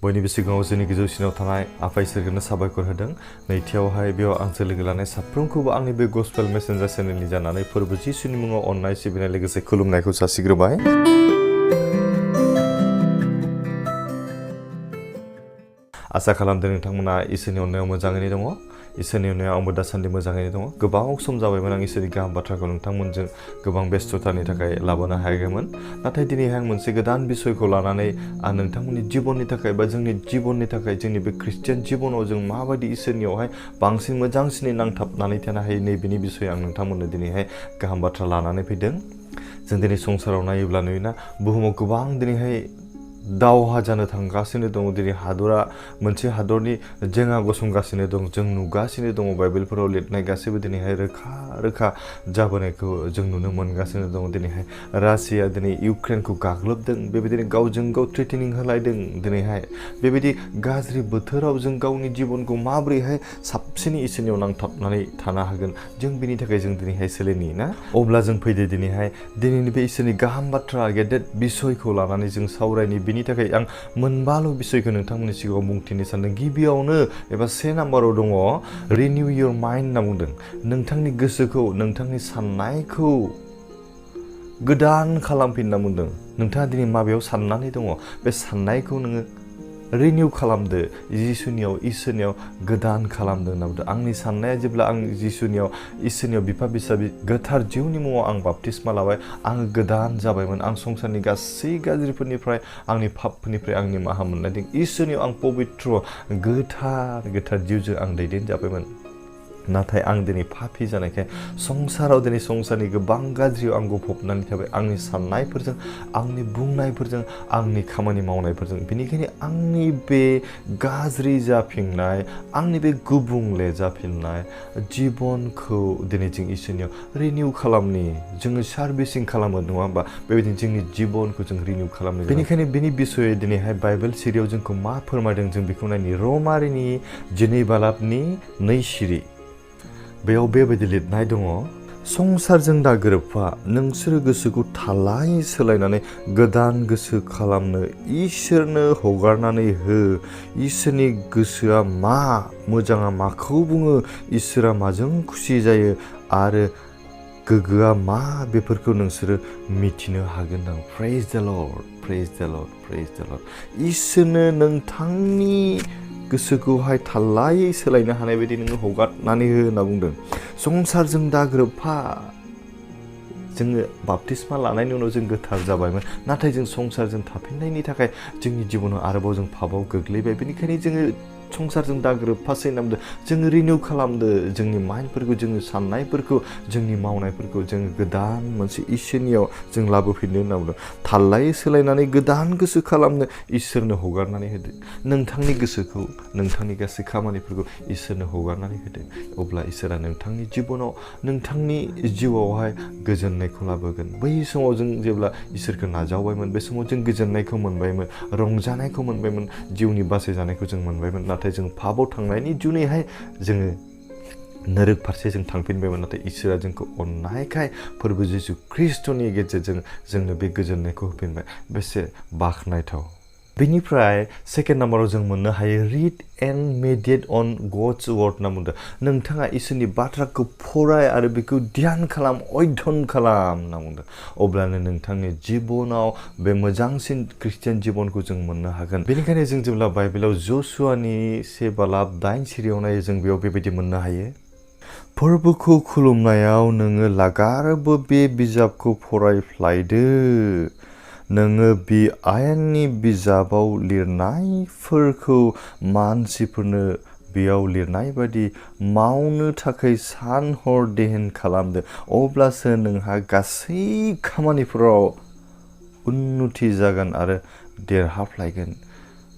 बयनिबो सिगाङाव जोंनि गोजौसिनाव थानाय आफा इसोरखौनो साबायखर होदों। नैथियावहाय बेयाव आंजों लोगो लानाय साफ्रोमखौबो आंनि बे गस्पेल मेसेन्जार चेनेलनि जानानै फोरबो जिसुनि मुङाव अननाय सिबिनाय लोगोसे खुलुमनायखौ जासिग्रोबाय। आसा खालामदों नोंथांमोना इसोरनि अननायाव मोजाङैनो दङ। इसोरनि अननायाव आंबो दासान्दि मोजाङैनो दङ। गोबाव सम जाबायमोन आं इसोरनि गाहाम बाथ्राखौ नोंथांमोनजों गोबां बेस्थतानि थाखाय लाबोनो हायाखैमोन। नाथाय दिनैहाय आं मोनसे गोदान बिसयखौ लानानै आं नोंथांमोननि जिबननि थाखाय बा जोंनि जिबननि थाखाय जोंनि बे ख्रिस्टियान जिबनाव जों माबायदि इसोरनियावहाय बांसिन मोजांसिनै नांथाबनानै थानो हायो नैबेनि बिसय आं नोंथांमोननो दिनैहाय गाहाम बाथ्रा लानानै फैदों। जों दिनै संसाराव नायोब्ला नुयोना बुहुमाव गोबां दिनैहाय दावहा जानो थांगासिनो दङ। दिनै हादरा मोनसे हादरनि जेंना गसंगासिनो दं। जों नुगासिनो दङ बाइबेलफोराव लिरनाय गासैबो दिनैहाय रोखा रोखा जाबोनायखौ जों नुनो मोनगासिनो दङ। दिनैहाय रासिया दिनै इउक्रेनखौ गाग्लोबदों। बेबायदिनो गावजों गाव थ्रेटेनिं होलायदों। दिनैहाय बेबायदि गाज्रि बोथोराव जों गावनि जिबनखौ माबोरैहाय साबसिनै इसोरनियाव नांथाबनानै थानो हागोन जों बिनि थाखाय जों दिनैहाय सोलिनि ना। अब्ला जों फैदो दिनैहाय दिनैनि बे इसोरनि गाहाम बाथ्रा गेदेर बिसयखौ लानानै जों सावरायनि। बिनि थाखाय आं मोनबाल' बिसयखौ नोंथांमोननि सिगाङाव बुंथिनो सानदों। गिबियावनो एबा 1 नाम्बाराव दङ रिनिउ योर माइन्ड होनना बुंदों। नोंथांनि गोसोखौ नोंथांनि साननायखौ गोदान खालामफिनना बुंदों। नोंथाङा दिनै माबेयाव साननानै दङ बे साननायखौ नोङो रिनिउ खालामदो। जिसुनियाव इसोरनियाव गोदान खालामदो होनना बुंदों। आंनि साननाया जेब्ला आं जिसुनियाव इसोरनियाव बिफा बिसाबि गोथार जिउनि मुङाव आं बाप्तिस्मा लाबाय आङो गोदान जाबायमोन। आं संसारनि गासै गाज्रिफोरनिफ्राय आंनि पापफोरनिफ्राय आं निमाहा मोननायदों। इसोरनियाव आं पबित्र गोथार जिउजों आं दैदेनजाबायमोन। नाथाय आं दिनै पापी जानायखाय संसाराव दिनै संसारनि गोबां गाज्रियाव आं गफबनानै थाबाय। आंनि साननायफोरजों आंनि बुंनायफोरजों आंनि खामानि मावनायफोरजों। बेनिखायनो आंनि बे गाज्रि जाफिननाय आंनि बे गुबुंले जाफिननाय जिबनखौ दिनै जों इसोरनियाव रिनिउ खालामनि। जोङो सार्भिसिं खालामो नङा होमबा। बेबायदिनो जोंनि जिबनखौ जों रिनिउ खालामनो। बेनिखायनो बेनि बिसयै दिनैहाय बाइबेल सिरियाव जोंखौ मा फोरमायदों जों बेखौ नायनि। रमारिनि 2 बालाबनि 2 सिरि बेयाव बेबायदि लिरनाय दङ। संसारजों दा गोरोबफा नोंसोर गोसोखौ थालाय सोलायनानै गोदान गोसो खालामनो इसोरनो हगारनानै हो। इसोरनि गोसोआ मा मोजाङा माखौ बुङो इसोरा माजों खुसि जायो आरो गोग्गोआ मा बेफोरखौ नोंसोरो मिथिनो हागोन दां। प्रेज द लर्ड, प्रेज द लर्ड, प्रेज द लर्ड। इसोरनो नोंथांनि गोसोखौहाय थालायै सोलायनो हानाय बायदि नोङो हगारनानै हो होनना बुंदों। संसारजों दा गोरोबफा। जोङो बाप्तिस्मा लानायनि उनाव जों गोथार जाबायमोन। नाथाय जों संसारजों थाफिननायनि थाखाय जोंनि जिबनाव आरोबाव जों पापाव गोग्लैबाय। बेनिखायनो जोङो संसारजों दा गोरोबफासै होनना बुंदों। जोङो रिनिउ खालामदो जोंनि माइन्डफोरखौ जोङो साननायफोरखौ जोंनि मावनायफोरखौ जोङो गोदान मोनसे इसोरनियाव जों लाबोफिननो होनना बुंदों। थालायै सोलायनानै गोदान गोसो खालामनो इसोरनो हगारनानै होदो। नोंथांनि गोसोखौ नोंथांनि गासै खामानिफोरखौ इसोरनो हगारनानै होदो। अब्ला इसोरा नोंथांनि जिबनाव नोंथांनि जिउआवहाय गोजोननायखौ लाबोगोन। बै समाव जों जेब्ला इसोरखौ नाजावबायमोन बे समाव जों गोजोननायखौ मोनबायमोन, रंजानायखौ मोनबायमोन, जिउनि बासायजानायखौ जों मोनबायमोन। नाथाय जों पापाव थांनायनि जुनैहाय जोङो नोरक फारसे जों थांफिनबायमोन। नाथाय इसोरा जोंखौ अननायखाय फोरबो जिसु ख्रिस्ट'नि गेजेरजों जोंनो बे गोजोननायखौ होफिनबाय। बेसे बाख्नायथाव। बेनिफ्राय 2 नाम्बाराव जों मोननो हायो read and meditate on God's word होनना बुंदों। नोंथाङा इसोरनि बाथ्राखौ फराय आरो बेखौ ध्यान खालाम, अध्ययन खालाम होनना बुंदों। अब्लानो नोंथांनि जिबनाव बे मोजांसिन ख्रिस्टियान जिबनखौ जों मोननो हागोन। बेनिखायनो जों जेब्ला बाइबेलाव जसुवानि 1 बालाब 8 सिरियाव नायो जों बेयाव बेबायदि मोननो हायो। फोरबोखौ खुलुमनायाव नोङो लागारबो बे बिजाबखौ फरायफ्लायदो। नोङो बे आयेननि बिजाबाव लिरनायफोरखौ मानसिफोरनो बेयाव लिरनाय बायदि मावनो थाखाय सान हर देहेन खालामदो। अब्लासो नोंहा गासै खामानिफोराव उन्नति जागोन आरो देरहाफ्लायगोन।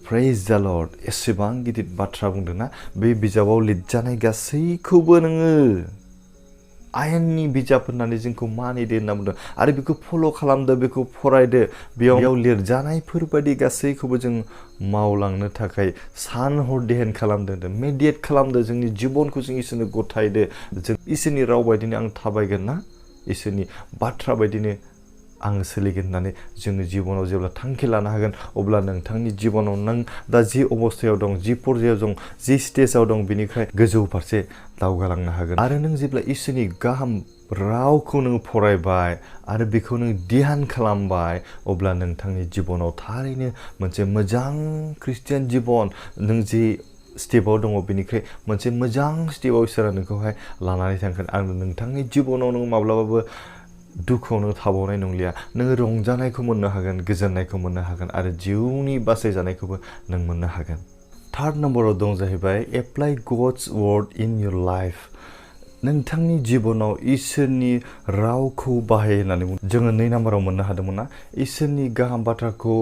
प्रेज द लर्ड। एसेबां गिदिर बाथ्रा बुंदोंना। बे बिजाबाव लिरजानाय गासैखौबो नोङो आयेननि बिजाब होननानै जोंखौ मानिदो होनना बुंदों आरो बेखौ फल' खालामदो, बेखौ फरायदो। बेयाव लिरजानायफोर बायदि गासैखौबो जों मावलांनो थाखाय सान हर देहेन खालामदो, मेडिटेट खालामदो। जोंनि जिबनखौ जों इसोरनो गथायदो। जों इसोरनि राव बायदिनो आं थाबायगोन ना, इसोरनि बाथ्रा बायदिनो आं सोलिगोन होननानै जोंनि जिबनाव जेब्ला थांखि लानो हागोन अब्ला नोंथांनि जिबनाव नों दा जि अबस्थायाव दं जि पर्यायाव दं जि स्टेजाव दं बिनिफ्राय गोजौ फारसे दावगालांनो हागोन आरो नों जेब्ला इसोरनि गाहाम रावखौ नों फरायबाय आरो बेखौ नों ध्यान खालामबाय अब्ला नोंथांनि जिबनाव थारैनो मोनसे मोजां ख्रिस्टियान जिबन नों जि स्टेपाव दङ बेनिख्रुइ मोनसे मोजां स्टेपाव इसोरा नोंखौहाय लानानै थांगोन आरो नोंथांनि जिबनाव नों माब्लाबाबो दुखुआव नों थाबावनाय नंलिया नों रंजानायखौ मोननो हागोन गोजोननायखौ मोननो हागोन आरो जिउनि बासायजानायखौबो नों मोननो हागोन थार्ड नम्बराव दं जाहैबाय apply gods word in your life नोंथांनि जिबनाव इसोरनि रावखौ बाहाय होननानै बुङो जोङो 2 नम्बराव मोननो हादोंमोन ना इसोरनि गाहाम बाथ्राखौ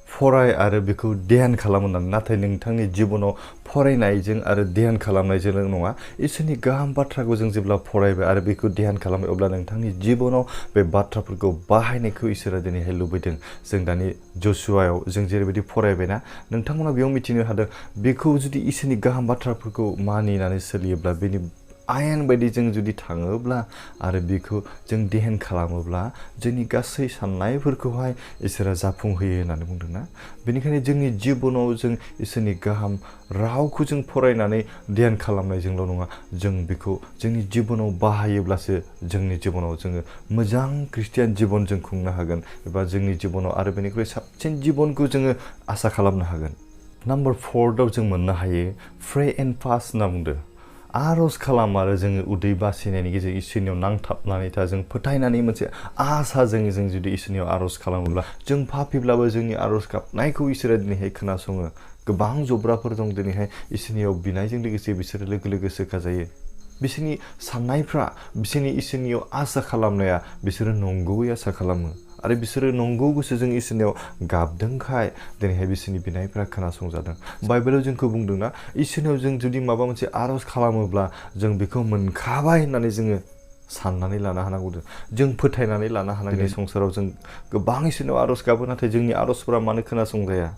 फराय आरो बेखौ ध्यान खालाम होननानै नाथाय नोंथांनि जिबनाव फरायनायजों आरो ध्यान खालामनायजों नङा इसोरनि गाहाम बाथ्राखौ जों जेब्ला फरायबाय आरो बेखौ ध्यान खालामबाय अब्ला नोंथांनि जिबनाव बे बाथ्राफोरखौ बाहायनायखौ इसोरा दिनैहाय लुबैदों जों दानि जसुआयाव जों जेरैबायदि फरायबायना नोंथांमोना बेयाव मिथिनो हादों बेखौ जुदि इसोरनि गाहाम बाथ्राफोरखौ मानिनानै सोलियोब्ला बेनि आयेन बायदि जों जुदि थाङोब्ला आरो बेखौ जों ध्यान खालामोब्ला जोंनि गासै साननायफोरखौहाय इसोरा जाफुंहोयो होननानै बुंदोंना बेनिखायनो जोंनि जिबनाव जों इसोरनि गाहाम रावखौ जों फरायनानै ध्यान खालामनायजोंल' नङा जों बेखौ जोंनि जिबनाव बाहायोब्लासो जोंनि जिबनाव जोङो मोजां ख्रिस्टियान जिबन जों खुंनो हागोन एबा जोंनि जिबनाव आरो बेनिख्रुइ साबसिन जिबनखौ जोङो आसा खालामनो हागोन नम्बर 4 जों मोननो हायो प्रे एन्ड फास्ट होनना बुंदों आरज खालाम आरो जोङो उदै बासिनायनि गेजेरजों इसोरनियाव नांथाबनानै था जों फोथायनानै मोनसे आसाजों जों जुदि इसोरनियाव आरज खालामोब्ला जों पापिब्लाबो जोंनि आरज गाबनायखौ इसोरा दिनैहाय खोनासङो गोबां जब्राफोर दं दिनैहाय इसोरनियाव बिनायजों लोगोसे बिसोरो लोगो लोगो सोखाजायो बिसोरनि साननायफ्रा बिसोरनि इसोरनियाव आसा खालामनाया बिसोरो नंगौयै आसा खालामो आरो बिसोरो नंगौ गोसोजों इसोरनियाव गाबदोंखाय दिनैहाय बिसोरनि बिनायफ्रा खोनासंजादों बाइबेलाव जोंखौ बुंदोंना इसोरनियाव जों जुदि माबा मोनसे आरज खालामोब्ला जों बेखौ मोनखाबाय होननानै जोङो साननानै लानो हानांगौ जों फोथायनानै लानो हानांगौ संसाराव जों गोबां इसोरनियाव आरज गाबो नाथाय जोंनि आरजफोरा मानो खोनासंजाया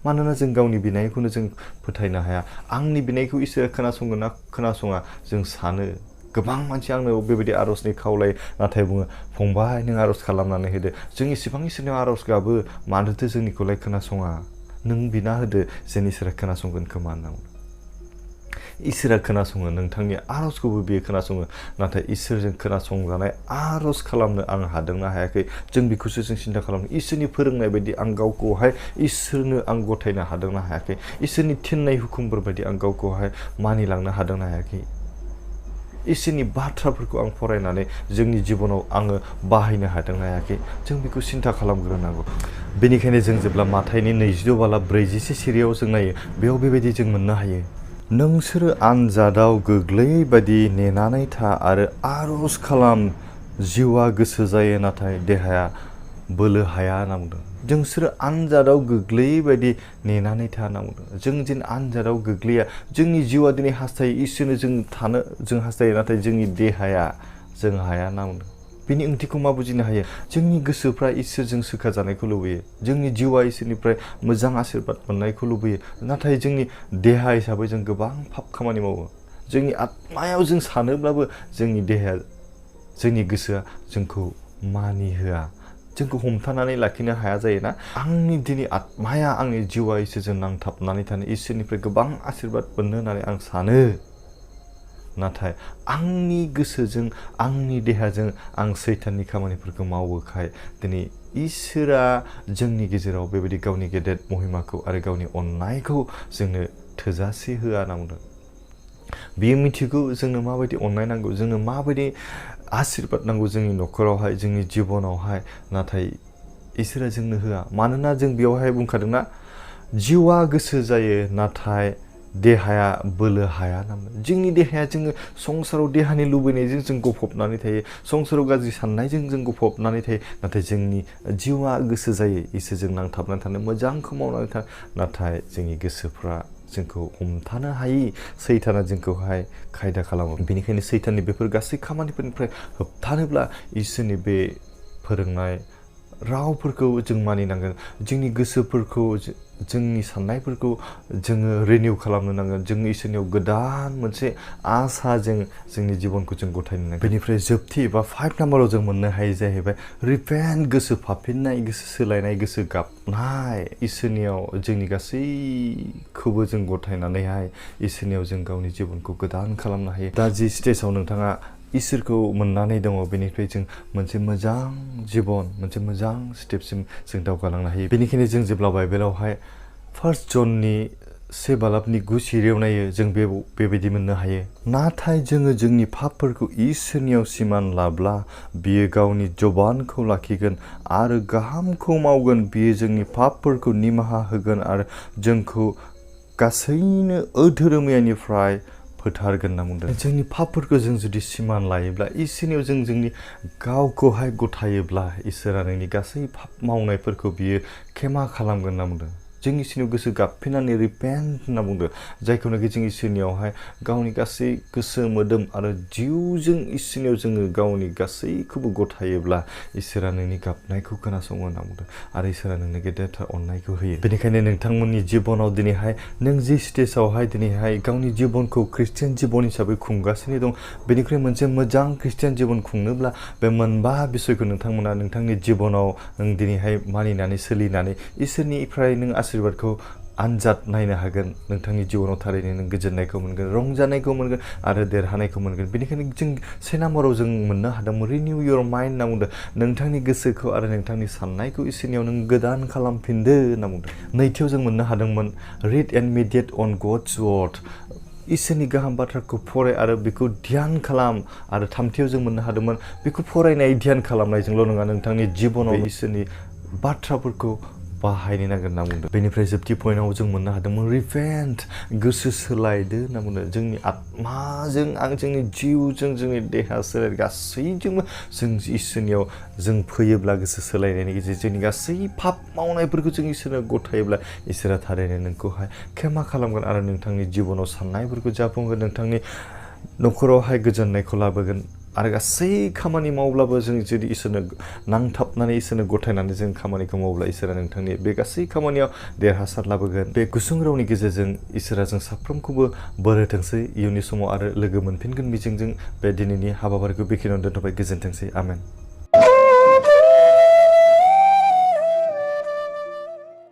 मानोना जों गावनि बिनायखौनो जों फोथायनो हाया आंनि बिनायखौ इसोरा खोनासंगोन ना खोनासङा जों सानो गोबां मानसि आंनो बेबायदि आरजनि खावलाय नाथाय बुङो फंबाय नों आरज खालामनानै होदो जों इसेबां इसोरनियाव आरज गाबो मानोथो जोंनिखौलाय खोनासङा नों बिना होदो जेन इसोरा खोनासंगोन खोमा होनना इसोरा खोनासङो नोंथांनि आरजखौबो बियो खोनासङो नाथाय इसोरजों खोनासंजानाय आरज खालामनो आं हादोंना हायाखै जों बेखौसो जों सिन्था खालामो इसोरनि फोरोंनाय बायदि आं गावखौहाय इसोरनो आं गथायनो हादोंना हायाखै इसोरनि थिननाय हुकुमफोर बायदि आं गावखौहाय मानिलांनो हादोंना हायाखै इसोरनि बाथ्राफोरखौ आं फरायनानै जोंनि जिबनाव आङो बाहायनो हादोंना हायाखै जों बेखौ सिन्था खालामग्रोनांगौ बेनिखायनो जों जेब्ला माथाइनि 22:44 सिरियाव जों नायो बेयाव बेबायदि जों मोननो हायो नोंसोरो आनजादाव गोग्लैयै बायदि नेनानै था आरो आरज खालाम जिउआ गोसो जायो नाथाय देहाया बोलो हाया होनना बुंदों जोंसोरो आनजादाव गोग्लैयै बायदि नेनानै था होनना बुंदों जों जेन आनजादाव गोग्लैया जोंनि जिउआ दिनै हास्थायो इसोरनो जों थानो जों हास्थायो नाथाय जोंनि देहाया जों हाया होनना बुंदों बेनि ओंथिखौ मा बुजिनो हायो जोंनि गोसोफ्रा इसोरजों सोखाजानायखौ लुबैयो जोंनि जिउआ इसोरनिफ्राय मोजां आशीर्बाद मोननायखौ लुबैयो नाथाय जोंनि देहा हिसाबै जों गोबां पाप खामानि मावो जोंनि आत्मायाव जों सानोब्लाबो जोंनि देहाया जोंनि गोसोआ जोंखौ मानि होआ जोंखौ हमथानानै लाखिनो हाया जायोना आंनि दिनै आत्माया आंनि जिउआ इसोरजों नांथाबनानै थानो इसोरनिफ्राय गोबां आशीर्बाद मोननो होननानै आं सानो नाथाय आंनि गोसोजों आंनि देहाजों आं सैताननि खामानिफोरखौ मावोखाय दिनै इसोरा जोंनि गेजेराव बेबायदि गावनि गेदेर महिमाखौ आरो गावनि अननायखौ जोंनो थोजासे होआ होनना बुंदों बियो मिथिगौ जोंनो माबायदि अननाय नांगौ जोंनो माबायदि आशीर्बाद नांगौ जोंनि न'खरावहाय जोंनि जिबनावहाय नाथाय इसोरा जोंनो होआ मानोना जों बेयावहाय बुंखादोंना जिउआ गोसो जायो नाथाय देहाया बोलो हाया होनना जोंनि देहाया जोङो संसाराव देहानि लुबैनायजों जों गफबनानै थायो संसाराव गाज्रि साननायजों जों गफबनानै थायो नाथाय जोंनि जिउआ गोसो जायो इसोरजों नांथाबनानै थानो मोजांखौ मावनानै थानो नाथाय जोंनि गोसोफ्रा जोंखौ हमथानो हायि सैताना जोंखौहाय खायदा खालामो बेनिखायनो सैताननि बेफोर गासै खामानिफोरनिफ्राय होबथानोब्ला इसोरनि बे फोरोंनाय रावफोरखौ जों मानिनांगोन जोंनि गोसोफोरखौ जोंनि साननायफोरखौ जोङो रिनिउ खालामनो नांगोन जों इसोरनियाव गोदान मोनसे आसाजों जोंनि जिबनखौ जों गथायनो नांगोन बेनिफ्राय जोबथि बा 5 नाम्बाराव जों मोननो हायो जाहैबाय रिपेन्ट गोसो फाफिननाय गोसो सोलायनाय गोसो गाबनाय इसोरनियाव जोंनि गासैखौबो जों गथायनानैहाय इसोरनियाव जों गावनि जिबनखौ गोदान खालामनो हायो दा जि स्टेजाव नोंथाङा इसोरखौ मोननानै दङ बेनिफ्राय जों मोनसे मोजां जिबन मोनसे मोजां स्टेपसिम जों दावगालांनो हायो बेनिखायनो जों जेब्ला बाइबेलावहाय 1 जननि 1 बालाबनि 9 सिरियाव नायो जों बेबायदि मोननो हायो नाथाय जोङो जोंनि पापफोरखौ इसोरनियाव सिमान लाब्ला बियो गावनि जबानखौ लाखिगोन आरो गाहामखौ मावगोन बियो जोंनि पापफोरखौ निमाहा होगोन आरो जोंखौ गासैनो अधोरोमियानिफ्राय फोथारगोन होनना बुंदों जोंनि पापफोरखौ जों जुदि सिमान लायोब्ला इसोरनियाव जों जोंनि गावखौहाय गथायोब्ला इसोरा नोंनि गासै पाप मावनायफोरखौ बियो क्षमा खालामगोन होनना बुंदों जों इसोरनियाव गोसो गाबफिननानै रिपेन्ट होनना बुंदों जायखौनाखि जों इसोरनियावहाय गावनि गासै गोसो मोदोम आरो जिउजों इसोरनियाव जोङो गावनि गासैखौबो गथायोब्ला इसोरा नोंनि गाबनायखौ खोनासङो होनना बुंदों आरो इसोरा नोंनो गेदेरथार अननायखौ होयो बेनिखायनो नोंथांमोननि जिबनाव दिनैहाय नों जि स्टेजावहाय दिनैहाय गावनि जिबनखौ ख्रिस्टियान जिबन हिसाबै खुंगासिनो दं बेनिख्रुइ मोनसे मोजां ख्रिस्टियान जिबन खुंनोब्ला बे मोनबा बिसयखौ नोंथांमोना नोंथांनि जिबनाव नों दिनैहाय मानिनानै सोलिनानै इसोरनिफ्राय नों आशीर्वादखौ आनजाद नायनो हागोन नोंथांनि जिबनाव थारैनो नों गोजोननायखौ मोनगोन रंजानायखौ मोनगोन आरो देरहानायखौ मोनगोन बेनिखायनो जों 1 नाम्बाराव जों मोननो हादोंमोन रिनिउ योर माइन्ड होनना बुंदों नोंथांनि गोसोखौ आरो नोंथांनि साननायखौ इसोरनियाव नों गोदान खालामफिनदो होनना बुंदों नैथियाव जों मोननो हादोंमोन read and meditate on God's word इसोरनि गाहाम बाथ्राखौ फराय आरो बेखौ ध्यान खालाम आरो थामथियाव जों मोननो हादोंमोन बेखौ फरायनाय ध्यान खालामनायजोंल' नङा नोंथांनि जिबनाव इसोरनि बाथ्राफोरखौ बाहायनो नांगोन होनना बुंदों बेनिफ्राय जोबथि पइन्टआव जों मोननो हादोंमोन रिपेन्ट गोसो सोलायदो होनना बुंदों जोंनि आत्माजों जोंनि जिउजों जोंनि देहा सोलेर गासैजोंबो जों इसोरनियाव जों फैयोब्ला गोसो सोलायनायनि गेजेरजों जोंनि गासै पाप मावनायफोरखौ जों इसोरनो गथायोब्ला इसोरा थारैनो नोंखौहाय क्षमा खालामगोन आरो नोंथांनि जिबनाव साननायफोरखौ जाफुंगोन नोंथांनि न'खरावहाय गोजोननायखौ लाबोगोन आरो गासै खामानि मावब्लाबो जों जुदि इसोरनो नांथाबनानै इसोरनो गथायनानै जों खामानिखौ मावब्ला इसोरा नोंथांनि बे गासै खामानियाव देरहासार लाबोगोन बे गुसुं रावनि गेजेरजों इसोरा जों साफ्रोमखौबो बोर होथोंसै इयुननि समाव आरो लोगो मोनफिनगोन मिजिंजों बे दिनैनि हाबाफारिखौ बेखिनियावनो दोनथ'बाय गोजोनथोंसै आमेन